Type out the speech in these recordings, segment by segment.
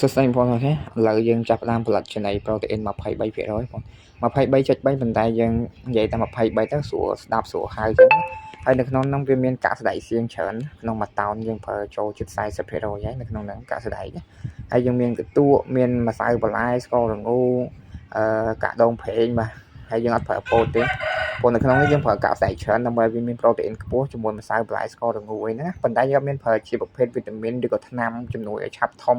សួស្តីបងប្អូនទាំងអស់គ្នាឥឡូវយើងចាប់ផ្ដើមផលិតចំណីប្រូតេអ៊ីន23%បង23.3ប៉ុន្តែយើងនិយាយតែ23ទៅស្រួលស្ដាប់ស្រួលហៅចឹងហើយនៅក្នុងហ្នឹងវាមានកាកសណ្ដែកសៀងច្រើនក្នុងមួយតោនយើងប្រើចូលជិត40%ហើយនៅក្នុងហ្នឹងកាកសណ្ដែកហើយយើងមានកន្ទក់មានម្សៅបន្លែស្ករងូអឺកាក់ដូងប្រេងបាទហើយយើងអត់ប្រើពោតទេព្រោះនៅក្នុងនេះយើងប្រើកាកសណ្ដែកច្រើនដើម្បីវាមានប្រូតេអ៊ីនខ្ពស់ជាមួយម្សៅបន្លែស្ករងូអីហ្នឹងប៉ុន្តែយើងអត់មានប្រើជាប្រភេទវីតាមីនឬក៏ថ្នាំជំនួយឲ្យឆាប់ធំ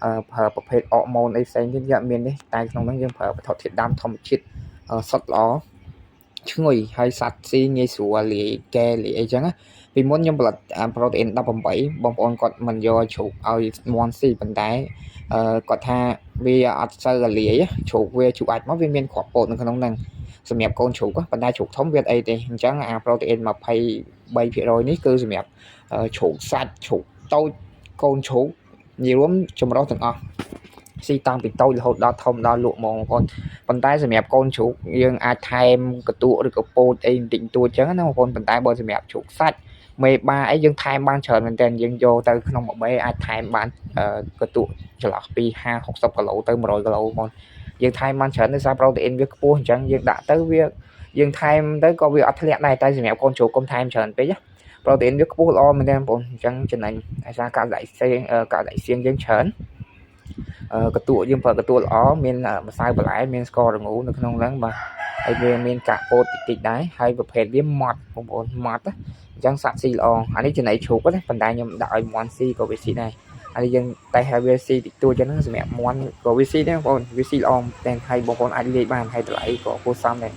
អឺប្រើប្រភេទអរម៉ូនអីផ្សេងទៀតយើងអត់មានទេតែក្នុងហ្នឹងយើងប្រើវត្ថុធាតុដើមធម្មជាតិសុទ្ធល្អឈ្ងុយហើយសត្វស៊ីងាយស្រួលលាយកែលាយអីចឹងណាពីមុនខ្ញុំផលិតប្រូតេអ៊ីន18បងប្អូនគាត់មិនយកជ្រូកឲ្យមាន់ស៊ីប៉ុន្តែអឺគាត់ថាវាអត់សូវលាយជ្រូកវាជ្រូកអាចមកវាមានគ្រាប់ពោតនៅក្នុងហ្នឹងសម្រាប់កូនជ្រូកប៉ុន្តែជ្រូកធំវាអត់អីទេអញ្ចឹងអាប្រូតេអ៊ីន23%នេះគឺសម្រាប់ជ្រូកសាច់ជ្រូកតូចកូនជ្រូកនិយាយរួមចម្រុះទាំងអស់ស៊ីតាំងពីតូចរហូតដល់ធំដល់លក់ហ្មងបងប្អូនប៉ុន្តែសម្រាប់កូនជ្រូកយើងអាចថែមកន្ទក់ឬក៏ពោតអីបន្តិចបន្តួចចឹងណាបងប្អូនប៉ុន្តែបើសម្រាប់ជ្រូកសាច់មេបាអីយើងថែមបានច្រើនមែនទែនយើងយកទៅក្នុងមួយបេអាចថែមបានកន្ទក់ចន្លោះពី50 60គីឡូទៅ100គីឡូបងប្អូនយើងថែមបានច្រើនដោយសារប្រូតេអ៊ីនវាខ្ពស់អញ្ចឹងយើងដាក់ទៅវាយើងថែមទៅក៏វាអត់ធ្លាក់ដែរតែសម្រាប់កូនជ្រូកកុំថែមច្រើនពេកណាប្រូតេអ៊ីនវាខ្ពស់ល្អមែនទែនបងប្អូនអញ្ចឹងចំណេញដោយសារកាកដៃសៀងកាកដៃសៀងយើងច្រើនអឺកន្ទក់យើងប្រើកន្ទក់ល្អមានម្សៅបន្លែមានស្ករងូនៅក្នុងហ្នឹងបាទហើយវាមានកាកពោតតិចតិចដែរហើយប្រភេទវាម៉ត់បងប្អូនម៉ត់អញ្ចឹងសត្វស៊ីល្អអានេះចំណីជ្រូកណាប៉ុន្តែខ្ញុំដាក់ឲ្យមាន់ស៊ីក៏វាស៊ីដែរអានេះយើងតែឲ្យវាស៊ីតិចតួចចឹងសម្រាប់មាន់ក៏វាស៊ីដែរបងប្អូនវាស៊ីល្អតែហើយបងប្អូនអាចលាយបានហើយតម្លៃក៏គួរសមដែរ។